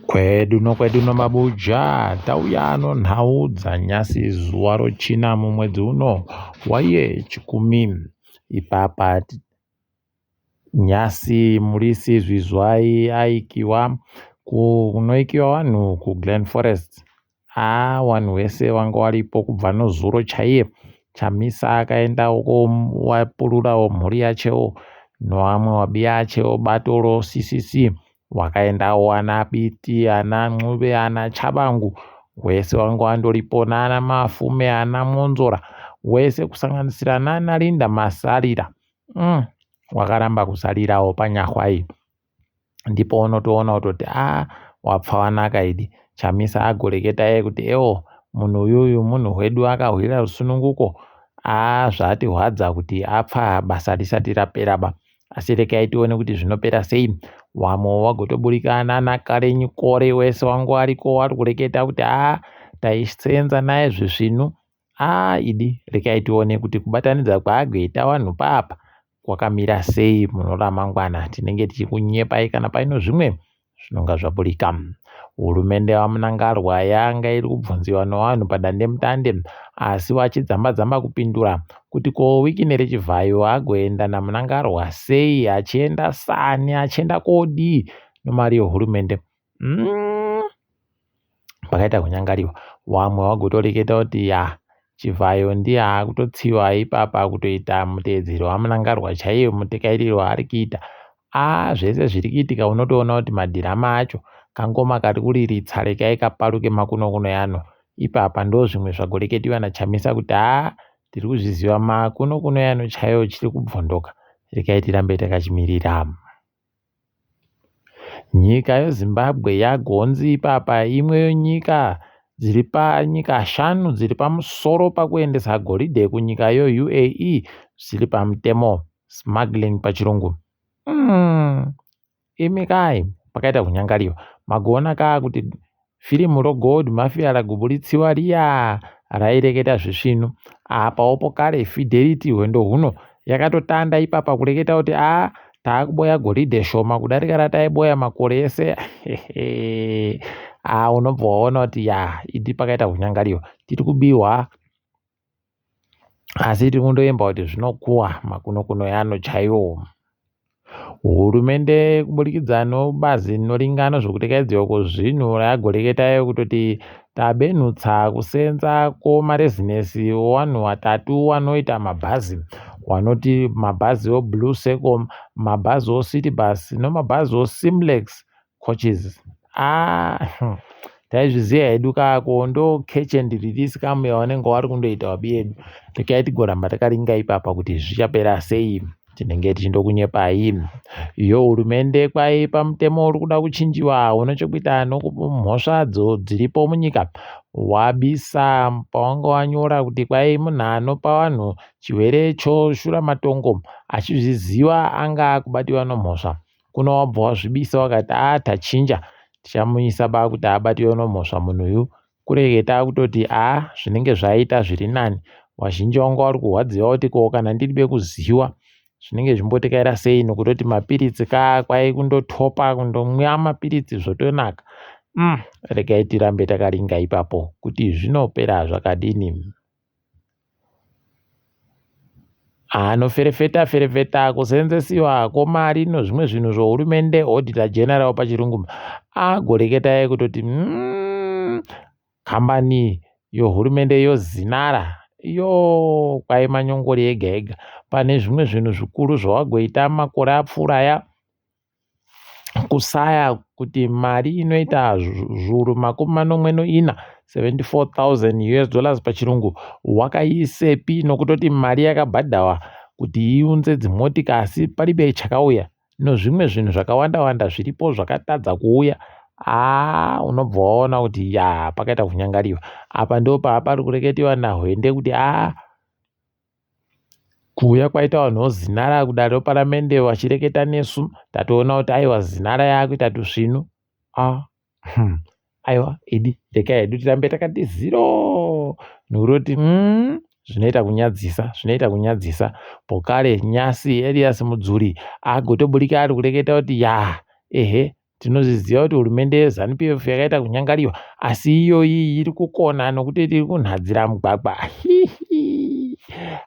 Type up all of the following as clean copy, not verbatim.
Kwedu nokwedu nomabuja tauya nonhau dzanyasi zuva rochina mumwedzi uno waiye chikumi. Ipapa nyasi murisi Zwizwai aikiwa kunoikiwa vanhu kuGlen Forest. Haa wanhu wese wanga waripo kubva nozuro chaiye. Chamisa akaendawo kowapururawo mhuri yachewo noamwe wabiya achewo bato roCCC wakaendawo ana Biti ana Ncube ana Tshabangu wese wanga wandoripo nana Mafume ana Mwonzora wese kusanganisira nana Linda Masarira wakaramba kusarirawo panyahwa iyi. Ndipo unotoona kutoti a ah, wapfa wanaka idi. Chamisa agoreketa iye kuti ewo munhu uyuyu munhu wedu akahwira rusununguko aa ah, zvatihwadza kuti apfa basa risati rapera ba asi rekai tione kuti zvinopera sei. Wamwe wagotoburika nana Karenyi Kore wese wangu ariko wari kureketa kuti aa ah, taisenza naye zvisvinu. Aa idi rekai tione kuti kubatanidza kwaagoita vanhu paapa kwakamira sei muno ramangwana tinenge tichikunyepai kana paino zvimwe zvinonga zvaburika. Hurumende yaVaMnangagwa yanga iri kubvunziwa nevanhu padandemutande asi vachidzamba-dzamba kupindura kuti ko Wicknell Chivhayo agoenda naMnangagwa sei achienda sani achienda kodii nemari yehurumende. Pakaita kunyangariwa wamwe wagotoreketa kuti ya Chivhayo ndiye akutotsiva ipapa kutoita muteedzeri waMnangagwa chaiye mutekairiro waari kuita. A zvese zviri kuitika unotoona kuti madhirama acho kangoma kari kuriritsa rekai kaparuke makunokuno yano. Ipapa ndozvimwe zvagoreketiwa naChamisa kuti haa tiri kuzviziva makunokuno yano chaiyo chiri kubvondoka rekai tirambe takachimirira. Nyika yeZimbabwe yagonzi ipapa imwe yenyika dziri panyika shanu dziri pamusoro pakuendesa goridhe kunyika yeUAE zviri pamutemo, smuggling pachirungu. Imi kai pakaita kunyangariwa magoona kaa kuti Firimu roGold Mafia ragoburitsiwa riya raireketa zvisvinu. Apawo pokare Fidelity hwendo huno yakatotanda ipapa kureketa kuti a taakuboya goridhe shoma kudarika rataiboya makore ese. A unobva waona kuti ya idi pakaita kunyangariwa tiri kubiwa asi tiri kundoemba kuti zvinokuwa makunokuno yano chaiwo. Hurumende kuburikidza nobazi rinoringana zvekutekaidziwa kwezvinhu ragoreketayo kutoti tabenhutsa kusenza kwomarezinesi owanhu watatu wanoita mabhazi wanoti mabhazi oBlue Circle, mabhazi oCity Bus nomabhazi oSimlex coaches. Ah, taizviziva hedu kako ndo catch and release kamu yavanenge wari kundoita wabi yedu. Rekai tigoramba takaringa ipapa kuti zvichapera sei tinenge tichindokunyepai. Iyo hurumende kwai pamutemo uri kuda kuchinjiwa une chekuita nokumhosvadzo dziripo munyika. Wabisa pawanga wanyora kuti kwai munhu anopa vanhu chirwere choshuramatongo achizviziva anga akubatiwa nomhosva. Kuno wabva wazvibisa wakati a tachinja tichamuisa ba kuti abatiwe nomhosva munhu uyu. Kureketa kutoti a zvinenge zvaita zviri nani. Vazhinji vanga vari kurwadziwa kuti ko kana ndiri bekuziwa zvinenge zvimbotekaira sei nokutoti mapiritsi ka kwai kundotopa kundomwa mapiritsi zvotonaka. Regai tirambe takaringa ipapo kuti zvinopera zvakadini. Anoferefeta ferefeta kuseenzesiwa kwemari nozvimwe zvinhu zvohurumende Auditor General pachirungu agoreketa kutoti kambani yohurumende yoZinara iyo kwai manyongori ega ega pane zvimwe zvinhu zvikuru zvawagoita makore apfuura aya. Kusaya kuti mari inoita zviuru makumi manomwe noina 74,000 us dollars pachirungu wakaiisepi nokutoti mari yakabhadhawa kuti iunze dzimotika asi paribe chakauya nozvimwe zvinhu zvakawanda wanda zviripo zvakatadza kuuya aa unobva waona kuti ya pakaita kunyangariwa apa ndo paapari kureketiwa nahwende kuti aa Kuuya kwaita vanhu vozinara kudare reparamende vachireketa nesu tatoona kuti aiwa zinara yakuita tusvinu ah aiwa idi rekai hedu tirambe takati ziro nuroti zvinoita kunyadzisa zvinoita kunyadzisa pokare nyasi Elias Mudzuri agotoburika ari kureketa kuti ya ehe. Tinozviziva kuti hurumende yeZanu PF yakaita kunyangariwa asi iyoyi iri kukona nokuti iri kunhadzira mugwagwa.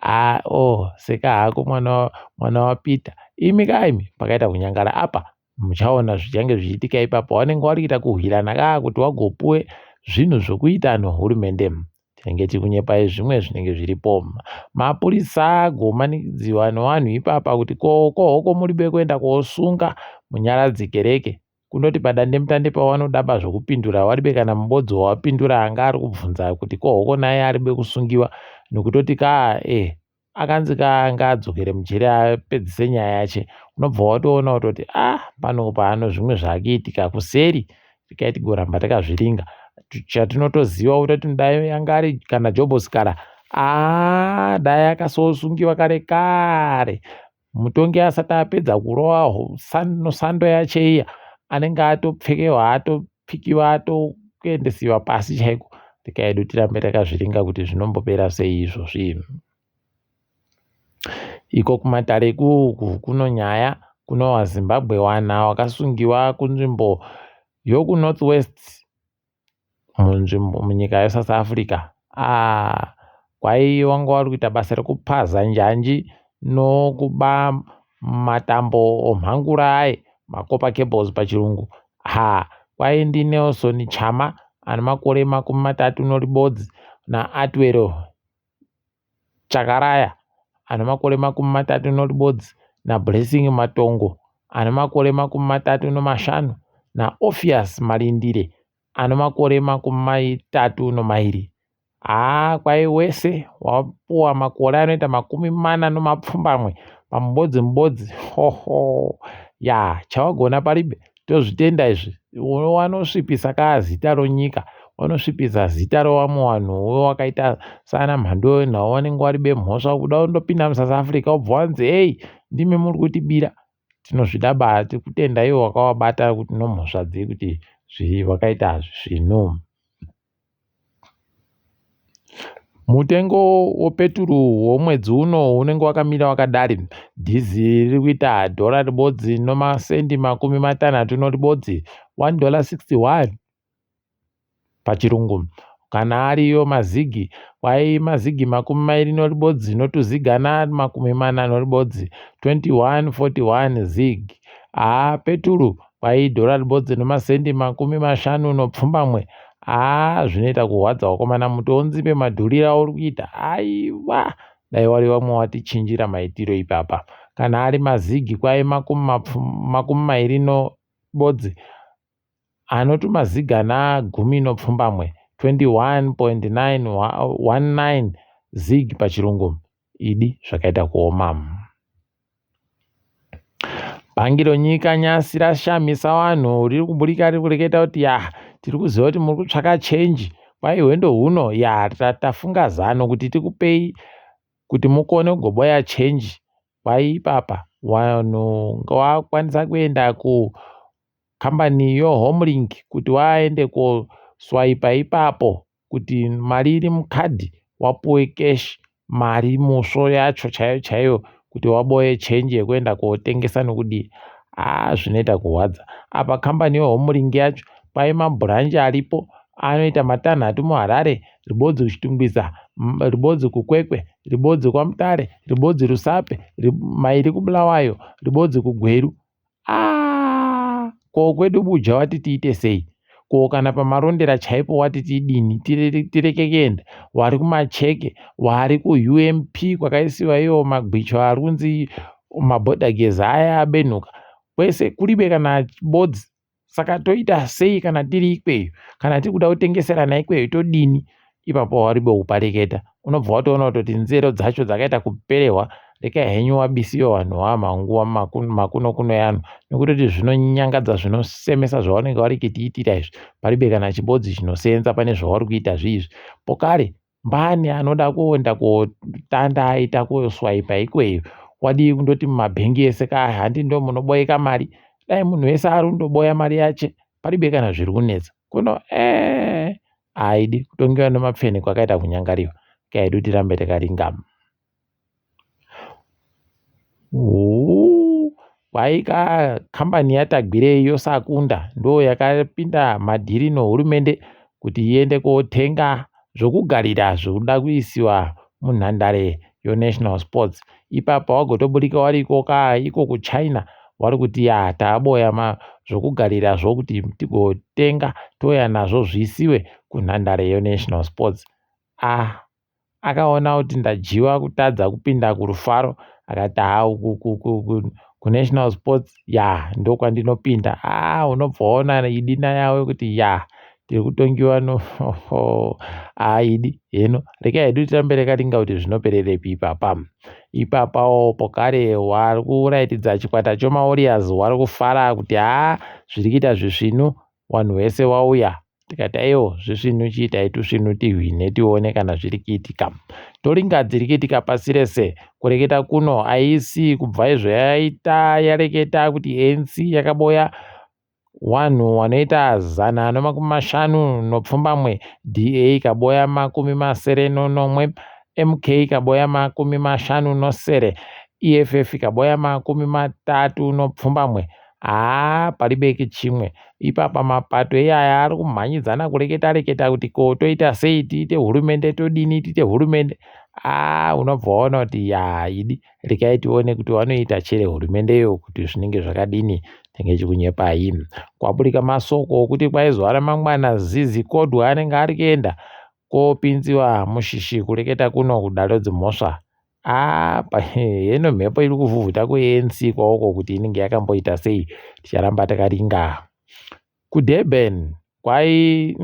Ah, oh, seka hako mwana mwana waPeter. Imi kaimi pakaita kunyangara apa muchaona zvichange zvichiitika ipapo vanenge vari kuita kuhwirana kaa kuti vagopuwe zvinhu zvokuita nohurumende. Tinenge tiri kunyepai zvimwe zvinenge zviripo. Mapurisa agomanikidziwa nevanhu ipapa kuti ko kohoko muribe kuenda kosunga munyaradzi kereke. Kunoti padandemutande pavanodaba zvokupindura waribe kana mubodzi wawapindura anga ari kubvunza kuti kohoko naye aribe kusungiwa nokutoti kaa e akanzi ka ngaadzokere mujeri apedzise nyaya yache unobva watoona kutoti ah pano paano zvimwe zvaakuitika kuseri regai tigoramba takazviringa chatinotoziva kutoti dai anga ari kana Jobho Sikhala aa dai akasosungiwa kare kare mutongi asati apedza kurova sando yache iya anenge atopfekewa atopikiwa atokuendesiwa pasi chaiko regai hedu tirambe takazviringa kuti zvinombopera sei izvozvi. Iko kumatare ikuku kuno nyaya kuno vaZimbabwe wana wakasungiwa kunzvimbo yokuNorth West munzvimbo munyika yeSouth Africa. Ah, kwai wanga wari kuita basa rekupaza njanji nokuba matambo omhangura aye macopper cables pachirungu. Ha, kwai ndiNelson Chama ane makore 31 naAtwell Chakaraya ane makore 31 naBlessing Matongo ane makore 35 naOphias Malindire ane makore 32. Haa kwai wese wapuwa makore anoita 47 pamubodzi mubodzi hoho ya chawagona paribe tozvitenda izvi wanosvipisa kaa zita ronyika vanosvipisa zita revamwe vanhu wakaita sana mhanduwe navo vanenge vari bemhosva kuda kundopinda muSouth Africa wobva wanzi hei ndimi muri kutibira tinozvida ba tikutenda ivo wakavabata kuti nomhosva dzei kuti wakaita zvinhu. Mutengo wepeturu womwedzi uno unenge wakamira wakadari. Dhiziri riri kuita dhora ribodzi nomasendi 61, $1.61 pachirungu. Kana ariyo mazigi, kwai mazigi 21 notuzigana 41, 21.41 zig. Haa peturu kwai dhora ribodzi nomasendi 57. Haa zvinoita kurwadza vakomana mutoonzipe madhuriro auri kuita aiwa dai wari vamwe watichinjira maitiro ipapa. Kana ari mazigi kwai 21 anotumazigana 17, 21.919 zig pachirungu. Idi zvakaita kuoma. Bhangi ronyika nyasi rashamisa vanhu riri kuburika riri kureketa kuti ya tiri kuziva kuti muri kutsvaka chenji kwai hwendo huno ya tafunga zano kuti tikupei kuti mukone kugoboya chenji kwai ipapa vanhu ngavakwanisa kuenda kukambani yoHomelink kuti vaende koswaipa ipapo kuti mari iri mukadhi wapuwe cash mari musvo yacho chaiyo chaiyo kuti waboye chenji yekuenda kotengesa nokudii. Haa zvinoita kurwadza. Apa kambani yeHomelink yacho kwai mabhuranchi aripo anoita matanhatu muHarare, ribodzi kuChitungwiza, ribodzi kuKwekwe, ribodzi kwaMutare, ribodzi Rusape, mairi kuBulawayo, ribodzi kuGweru. Aa ko kwedu Buja wati tiite sei? Ko kana paMarondera chaipo wati tidini tireke kuenda? Wari kuMacheke, wari kuUMP kwakaisiwa iwo magwicho ari kunzi mabhodhagezi aya abenhuka. Kwese kuribe kana bodzi. Saka toita sei kana tiri ikweyo? Kana tiri kuda kutengeserana ikweyo todini? Ipapo waribe kupareketa. Unobva watoona kutoti nzero dzacho dzakaita kuperehwa rekai henyu wabisiwa vanhu vamanguva makuno kuno yano nekutoti zvinonyangadza zvinosemesa zvavanenge vari kutiitira izvi paribe kana chibodzi chinosenza pane zvavari kuita zviizvi pokare mbani anoda kuenda kotanda aita kuswaipa ikweyo wadii kundoti mumabhengi ese ka handi ndo munoboyeka mari dai munhu wese ari kundoboya mari yache paribe kana zviri kunetsa kuno ee haidi kutongewa nemapfeni kwakaita kunyangariwa kaidu tirambe takaringama. Kwaika kambani yaTagwirei yoSakunda ndo yakapinda madhiri nohurumende kuti iende kotenga zvokugarira zvekuda kuisiwa munhandare yoNational Sports. Ipapa wagotoburika wariko ka iko kuChina wari kuti ya taaboya ma zvokugarira zvokuti tigotenga touya nazvo zviisiwe kunhandare yeNational Sports. Ah, akaona kuti ndadyiwa kutadza kupinda kurufaro akati haa kunational sports ya ndokwandinopinda. Ah, unobva waona idina yavo kuti ya tiri kutongiwa no haa idi heno regai hedu tirambe takaringa kuti zvinopererepi ipapa. Ipapawo pokare wari kuraitidza chikwata chomawarriors wari kufara kuti haa zviri kuita zvisvinu vanhu vese vauya. Tikati aiwo zvisvinu chiitai tusvinu tihwine tione kana zviri kuitika. Toringa dziri kuitika pasi rese. Kureketa kuno haisi kubva izvo yaita yareketa kuti ANC yakaboya vanhu vanoita 157, DA ikaboya 67, MK ikaboya 57, EFF ikaboya 37. Haa paribe chimwe ipapa mapato iyaya ari kumhanyidzana kureketa reketa kuti ko toita sei tiite hurumende todini tiite hurumende. Aa unobva waona kuti ya idi regai tione kuti vanoita chere hurumendeyo kuti zvinenge zvakadini tenge chikunyepai. Kwaburika masoko okuti kwaizuva ramangwana Zizi Kodwa anenge ari kuenda kopinziwa mushishi kureketa kuno kudare dzimhosva. Apa heno mhepo iri kuvhuvhuta kuANC kwaoko kuti inenge yakamboita sei ticharamba takaringa. KuDurban kwai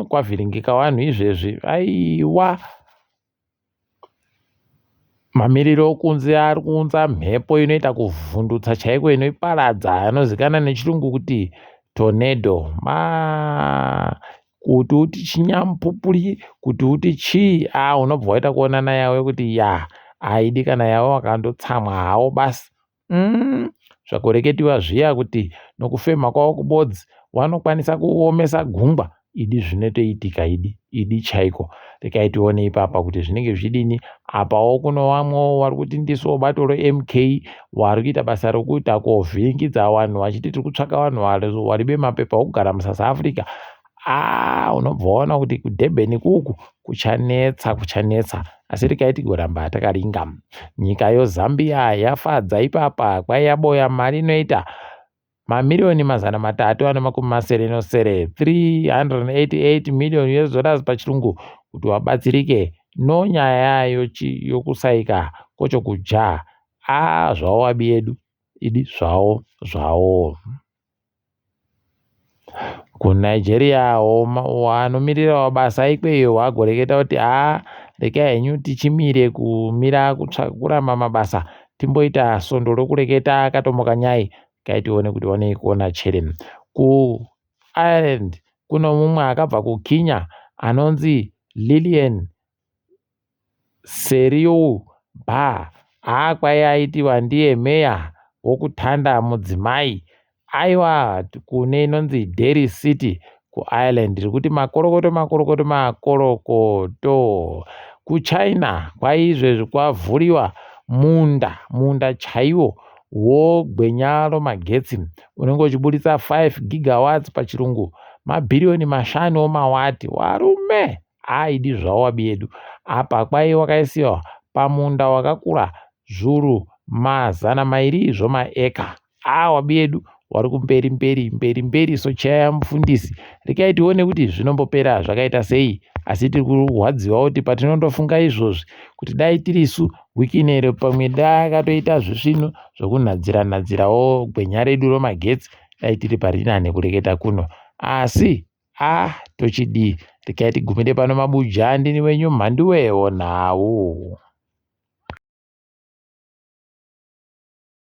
kwavhiringika vanhu izvezvi aiwa mamiriro okunze ari kuunza mhepo inoita kuvhundutsa chaiko inoiparadza anozikanwa nechirungu kuti tornado. Ma kuti uti chinyamupupuri kuti uti chii a unobva waita kuonana yawe kuti ya haidi kana yawe wakandotsamwa hawo basi. Zvakureketiwa zviya kuti nokufema kwavo kubodzi vanokwanisa kuomesa gungwa idi zvinotoitika idi idi chaiko. Regai tione ipapa kuti zvinenge zvidini. Apawo kuno vamwewo vari kuti ndisuwo bato reMK vari kuita basa rokuita kovhiringidza vanhu vachiti tiri kutsvaka vanhu varibe mapepa okugara muSouth Africa. Aa unobva waona kuti kuDurban kuku kuchanetsa kuchanetsa asi regai tigoramba takaringa. Nyika yoZambia yafadza ipapa kwaiyaboya mari inoita mamiriyoni 387 388 million US dollars pachirungu kuti wabatsirike nonyaya yokusaika kwochokudya. A zvawo abi yedu idi zvawo zvawo. KuNigeria vanomirirawo basa ikweyo vagoreketa kuti haa regai henyu tichimire kumira kuramba mabasa timboita svondo rokureketa akatomuka nyai regai tione kuti vanoikona chere. KuIreland kuno mumwe akabva kuKenya anonzi Lilian Seriou Bar. Haa kwai aitiwa ndiye meya wokutanda mudzimai. Aiwa kune inonzi Derry City kuIreland iri kuti makorokoto makorokoto makorokoto. KuChina kwaizvezvi kwavhuriwa munda munda chaiwo wogwenya romagetsi unenge uchiburitsa 5 gigawatts pachirungu mabhiriyoni 5 omawati. Warume aidi zvawo abi yedu. Apa kwai wakaisiwa pamunda wakakura zvuru 200 zvomaeka. A wabi yedu wari kumberi mberi mberi mberi sochaya mufundisi. Regai tione kuti zvinombopera zvakaita sei. Asi tiri kurwadziwa kuti patinondofunga izvozvi kuti dai tirisu Wikinero pamwe dai akatoita zvisvinu zvokunhadzira nhadzirawo gwenya redu romagetsi dai tiri parinane kureketa kuno. Asi a tochidii regai tigumire pano mabuja ndini wenyu mhanduwe wonhau.